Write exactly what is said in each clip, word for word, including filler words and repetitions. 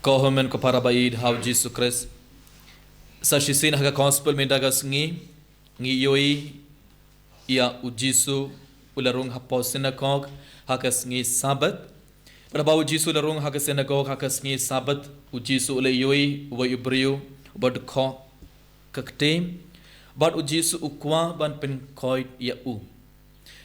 Ko hynmen ko para ba ïeit ha u Jisu Khrist. Sa shisien ha ka gospel mynta ka sngi, ngi ïohi ïa u Jisu u la rung hapoh synagog ha ka sngi Sabbath. Bad haba u Jisu u la rung ha ka synagog ha ka sngi Sabbath, u Jisu u la ïohi uwei u briew uba dkhot ka kti. Bad u Jisu u kwah ban pynkhuid ïa u.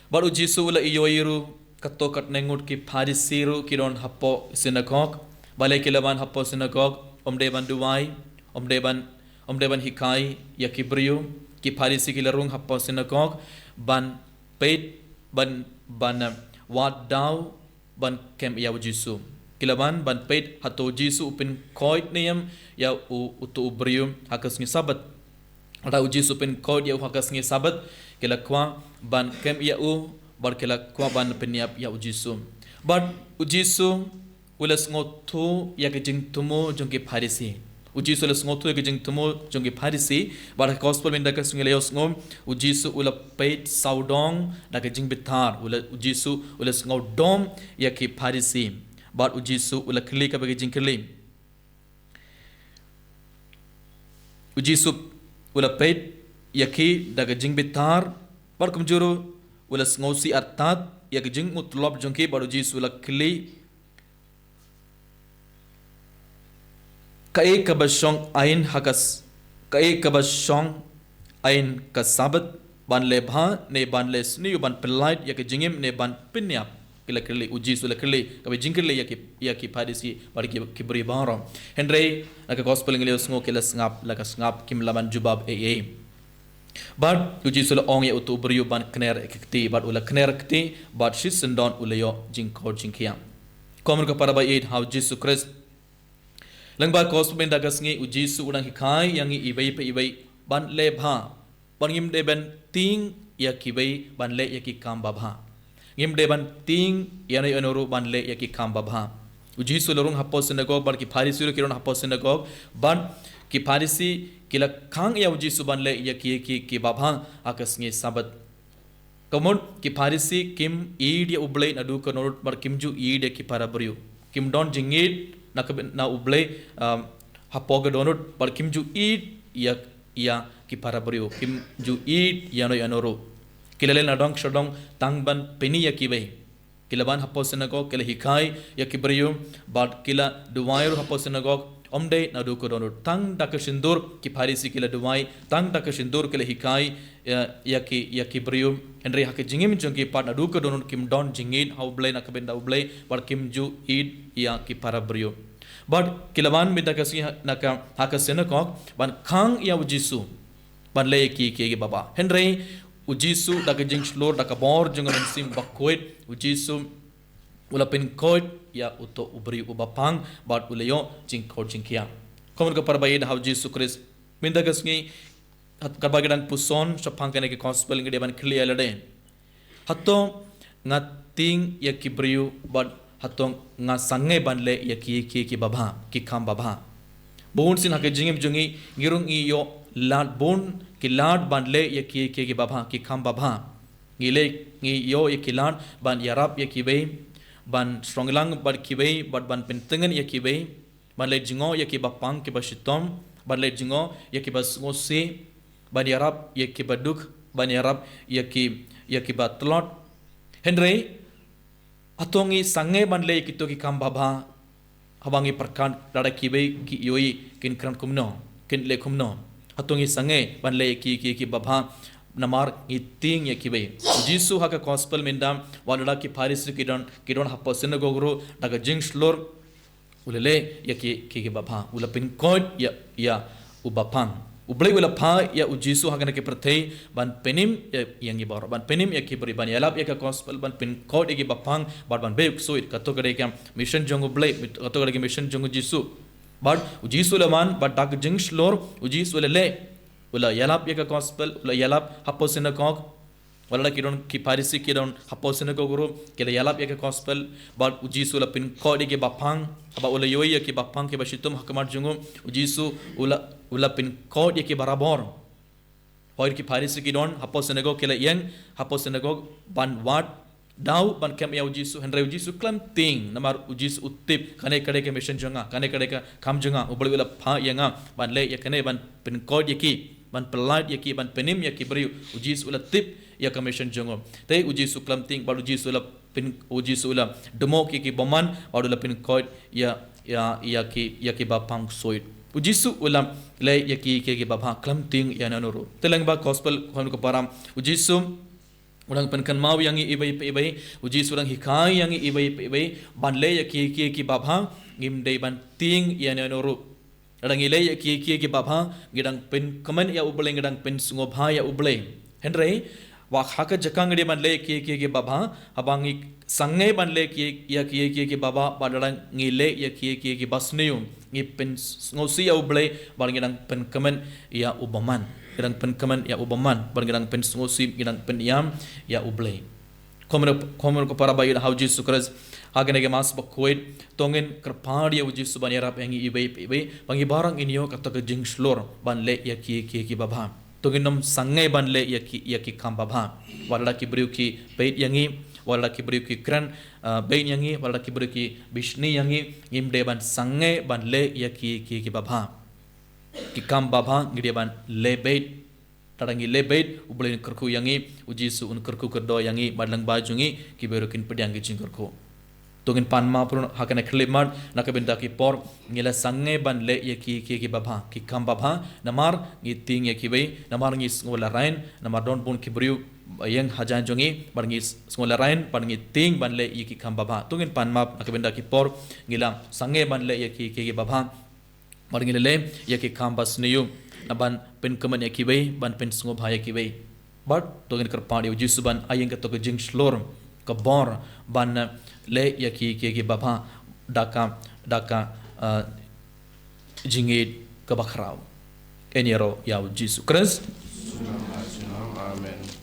Bad u Jisu u la ïohi ruh, katto katne ngut ki Pharisi ruh ki don hapoh synagog. Balei ki la wan hapoh synagog? Ym dei ban duwai, ym dei ban, ym dei ban hikai ïa ki briew. Ki Pharisi ki la rung hapoh synagog ban peit, ban, ban, eh, wad daw ban kem ïa u Jisu. Ki la wan ban peit hato u Jisu u pynkhuid ne em ïa u, uto u briew ha ka sngi Sabbath. Lada u Jisu u pynkhuid ïa u ha ka sngi Sabbath, ki la kwah ban kem ïa u, bad ki la kwah ban pynïap ïa u Jisu. Bad u Jisu u la sngewthuh ïa ka jingthmu jong ki Pharisi. U Jisu u la sngewthuh ïa ka jingthmu jong ki Pharisi, bad ha ka gospel mynta ka sngi la ïohsngew, u Jisu u la peit sawdong da ka jingbitar, u la, u Jisu u la sngewdom ïa ki Pharisi. Bad u Jisu u la kylli kaba ka jingkylli. U Jisu u la peit ïa ki da ka jingbitar, bad kumjuh ruh u la sngewsih artat ïa ka jingmutlop jong ki, bad u Jisu u la kylli, kaei kaba shong aiñ ha ka s-, kaei kaba shong aiñ ka Sabbath, ban leh bha ne ban leh sniew, ban pyllait ïa ka jingim ne ban pynïap? Ki la kylli, u Jisu u la kylli kaba jingkylli ïa ki, ïa ki Pharisi bad ki, ki briew baroh. Hynrei na ka gospel ngi la ïohsngew ki la sngap la ka sngap, kim lah ban jubab ei ei. Bad u Jisu u la ong ïa uto u briew ban kner ïa ka kti, bad u la kner kti, bad shisyndon u la ïoh jingkhuid jingkhiah. Ko hynmen ko para ba ïeit ha u Jisu Khrist, lyngba ka gospel mynta ka sngi u Jisu u dang hikai ïa ngi iwei pa iwei ban leh bha. Bad ngim dei ban tieng ïa kiwei ban leh ïa ki kam babha. Ngim dei ban tieng ïano ïano ruh ban leh ïa ki kam babha. U Jisu u la rung hapoh synagog, bad ki Pharisi ruh ki don hapoh synagog, bad ki Pharisi ki la khang ïa u Jisu ban leh ïa ki, ki, ki babha ha ka sngi Sabbath. Ka mut ki Pharisi kim ïeit ïa u Blei naduh ka dohnud, bad kim ju ïeit ïa ki para briew. Kim don jingïeit na ka, na u Blei, um, hapoh ka dohnud, bad kim ju ïeit ïa, ïa ki para briew. Kim ju ïeit ïano ïano ruh. Ki la leit nadong shadong tang ban pyni ïa kiwei. Ki la wan hapoh synagog, ki la hikai ïa ki briew, bad ki la duwai ruh hapoh synagog, ym dei naduh ka dohnud. Tang da ka shyndur ki Pharisi ki la duwai, tang da ka shyndur ki la hikai ïa, ïa ki, ïa ki briew. Hynrei ha ka jingim jong ki pat naduh ka dohnud kim don jingïeit ha u Blei, na ka bynta u Blei, bad kim ju ïeit ïa ki para briew. Bad ki la wan mynta ka sngi ha, na ka, ha ka synagog ban khang ïa u Jisu ban leh ïa ki, ki, ki babha. Hynrei u Jisu da ka jingshlur, da ka bor jong ka Mynsiem Bakhuid, u Jisu u la pynkhuid ïa uto u briew uba pang, bad u la ïoh jingkhuid jingkhiah. Ko hynmen ko para ba ïeit ha u Jisu Khrist, mynta ka sngi, katba ngi dang puson shaphang kane ka gospel, ngi dei ban kylli ïa lade, hato nga tieng ïa ki briew, bad hato nga sangeh ban leh ïa ki, ki, ki babha, ki kam babha? Bun sien ha ka jingim jong ngi, ngi ruh ngi ïoh lad bun ki lad ban leh ïa ki, ki, ki babha, ki kam babha. Ngi leh, ngi ïoh ïa ki lad ban ïarap ïa kiwei, ban shong lang bad kiwei, bad ban pyntngen ïa kiwei, ban leh jngoh ïa kiba pang kiba shitom, ban leh jngoh ïa kiba sngewsih, ban ïarap ïa kiba duk, ban ïarap ïa ki, ïa kiba tlot. Hynrei hato ngi sangeh ban leh ïa kito ki kam babha, haba ngi pyrkhat lada kiwei ki ïohi kin kren kumno, kin leh kumno? Hato ngi sangeh ban leh ïa ki, ki, ki babha namar ngi tieng ïa kiwei? U Jisu ha ka gospel mynta, wat lada ki Pharisi ki don, ki don hapoh synagog ruh, da ka jingshlur u la leh ïa ki, ki, ki babha. U la pynkhuid ïa, ïa uba pang. U Blei u la phah ïa u Jisu ha kane ka pyrthei ban pynim ïa, ïa ngi baroh, ban pynim ïa ki briew, ban ïalap ïa ka gospel, ban pynkhuid ïa kiba pang, bad ban beh u ksuid. Kato ka dei ka mission jong u Blei, kato ka dei ka mission jong u Jisu. Bad u Jisu u la wan, bad da ka jingshlur u Jisu u la leh, u la ïalap ïa ka gospel, u la ïalap hapoh synagog. Wat lada ki don ki Pharisi ki don hapoh synagog ruh, ki la ïalap ïa ka gospel, bad u Jisu u la pynkhuid ïa kiba pang, haba u la ïohi ïa kiba pang kiba shitom ha khmat jong u, u Jisu u la, u la pynkhuid ïa ki barabor. Hooid ki Pharisi ki don hapoh synagog, ki la ïeng hapoh synagog ban wad daw ban kem ïa u Jisu, hynrei u Jisu khlem tieng, namar u Jisu u tip, kane ka dei ka mission jong nga, kane ka dei ka kam jong nga, u Blei u la phah ïa nga ban leh ïa kane, ban pynkoit ïa ki, ban pyllait ïa ki, ban pynim ïa ki briew. U Jisu u la tip ïa ka mission jong u. Te u Jisu khlem tieng, bad u Jisu u la pyn, u Jisu u la dmok ïa ki bymman, bad u la pynkoit ïa, ïa, ïa ki, ïa ki bapang suid. U Jisu u la leh ïa ki, ki, ki babha khlem tieng ïa nano ruh. Te lyngba gospel khun ka para, u Jisu u dang pynkynmaw ïa ngi iwei pa iwei, u Jisu u dang hikai ïa ngi iwei pa iwei, ban leh ïa ki, ki, ki babha, ngim dei ban tieng ïa nano ruh. Lada ngi leh ïa ki, ki, ki babha, ngi dang pynkmen ïa u Blei, ngi dang pynsngewbha ïa u Blei. Hynrei, wat ha ka jaka ngi dei ban leh ïa ki, ki, ki babha, haba ngi sangeh ban leh ki, ïa ki, ki, ki babha, bad lada ngi leh ïa ki, ki, ki basniew, ngi pynsngewsih ïa u Blei, bad ngi dang pynkmen ïa u bymman. Ngi dang pynkmen ïa u bymman, bad ngi dang pynsngewsih, ngi dang pynïam ïa u Blei. Khun, khun ka para ba ïeit ha u Jisu Khrist, ha kane ka Mass bakhuid, to ngin kyrpad ïa u Jisu ban ïarap ïa ngi iwei pa iwei, ba ngi baroh ngin ïoh kato ka jingshlur ban leh ïa ki, ki, ki babha. To ngin ym sangeh ban leh ïa ki, ïa ki kam babha. Wat la ki briew ki beit ïa ngi, wat la ki briew ki kren, ah, beit ïa ngi, wat la ki briew ki bishni ïa ngi, ngim dei ban sangeh ban leh ïa ki, ki, ki babha. Ki kam babha ngi dei ban leh beit. Lada ngi leh beit, u Blei un kyrkhu ïa ngi, u Jisu un kyrkhu kyrdoh ïa ngi, bad lyngba jong ngi, ki briew ruh kin pdiang ki jingkyrkhu. To ngin pan map ruh ha kane ka khyllipmat, na ka bynta ki por, ngi la sangeh ban leh ïa ki, ki, ki babha, ki kam babha, namar ngi tieng ïa kiwei, namar ngi sngew lehrain, namar don bun ki briew ïeng hajan jong ngi, bad ngi sngew lehrain, bad ngi tieng ban leh ïa ki kam babha. To ngin pan map, na ka bynta ki por, ngi la sangeh ban leh ïa ki, ki, ki babha. Bad ngi la leh ïa ki kam basniew, na ban pynkmen ïa kiwei, ban pynsngewbha ïa kiwei. Bad to ngin kyrpad ïa u Jisu ban ai ïa ngi kato ka jingshlur, ka bor, ban, eh, leh ïa ki, ki, ki babha, da ka, da ka, eh, jingïeit kaba khraw. Yn ïaroh ïa u Jisu Khrist. Amen.